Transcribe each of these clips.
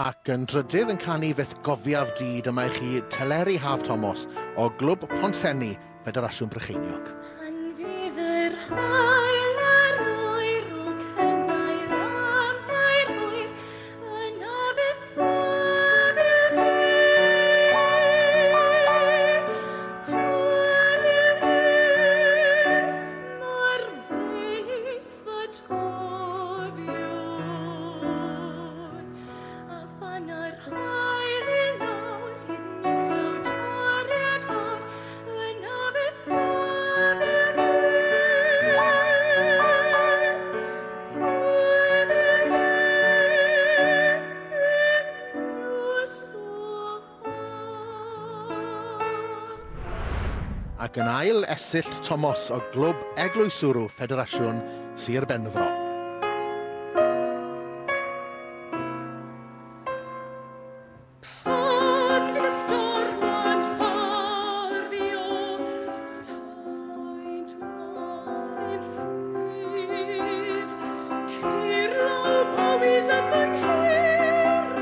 Ac yn drydydd yn canu Fyth Gofiaf Di, dyma i chi Teleri Haf Thomas o Glwb Pontsenni, Ffederasiwn Brycheiniog. Pan fydd yr haul ar oerol cynnau lampau'r hwyr, yna fyth gofiaf di, cofiaf di, mor felys fy atgofion. A phan â'r haul i lawr hyd nes daw toriad mawr, yna fyth gofiaf di, cofiaf di, nos o haf. Ac yn ail, Esyllt Thomas o Glwb Eglwyswrw Ffederasiwn Sir Benfro. Pan fydd y storm yn hyrddio, sain dwaen sydd, Ceirlaw bywyd yn fy nghuro,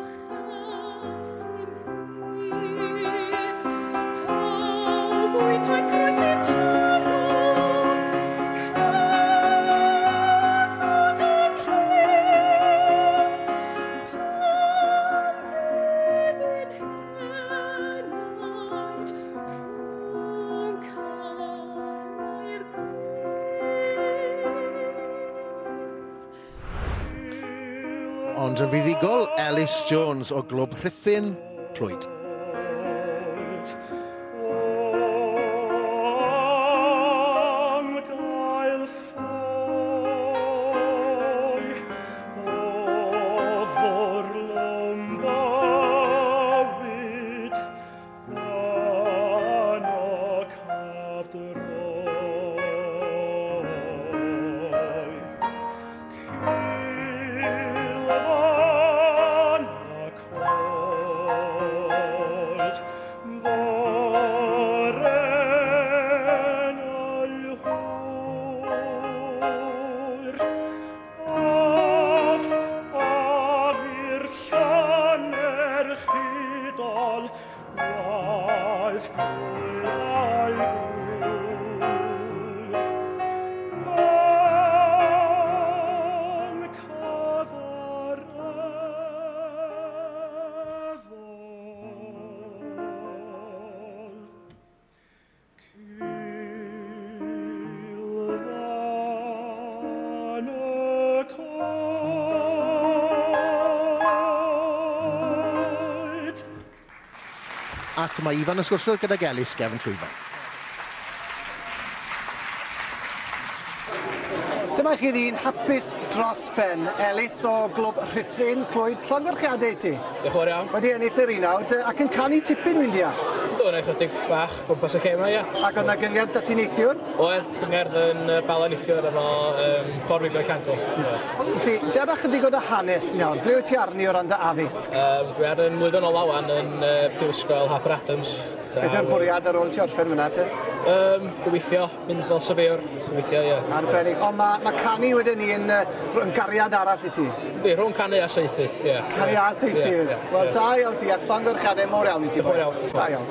llwchas i'm ffydd. Taw gwyntoedd croes i'm taro, cathod yn rhydd. Pan fydd yn henaid rhwng canau'r gwyrdd. Ond yn fuddugol, Ellis Jones o Glwb Rhuthun, Clwyd. Am gael ffoi o fwrlwm bywyd yno caf dy roi. Cilfan y coed, forenau hwyr, Af, af i'r llannerch hudol, waeth pwy a'i gŵyr. Man cyfareddol, Cilfan y coed. Ac mae Ifan yn sgwrsio gydag Elis gefn llwyfan. Dyma chi ddyn hapus dros ben, Elis o Glwb Rhuthun, Clwyd. Llongyfarchiadau i ti. Diolch yn fawr iawn. Wedi ennill yr unawd ac yn canu tipyn wy'n deall. Do, na ychydig bach gwmpas y lle yma, ia. Ac oedd na gyngerdd 'da ti neithiwr? Oedd cyngerdd yn Bala neithiwr efo Côr Meibion Llango. Si, deda chydig o dy hanes ti nawr. Ble wyt ti arni o ran dy addysg? Dwi ar yn mlwyddyn ola wan yn Prifysgol Harper Adams. Beth yw'r bwriad ar ôl ti orffen fyna te? Gobeithio, mynd fel surveyor. Gobeithio, ie. Arbennig. Ond ma canu wedyn ni yn gariad arall i ti? Yndi, rhwng canu a saethu, ie. Canu a saethu, Ie, hefyd. ie, Wel, ie. da iawn ti, a llongyfarchiadau mawr iawn i ti. Diolch yn fawr iawn. Da iawn.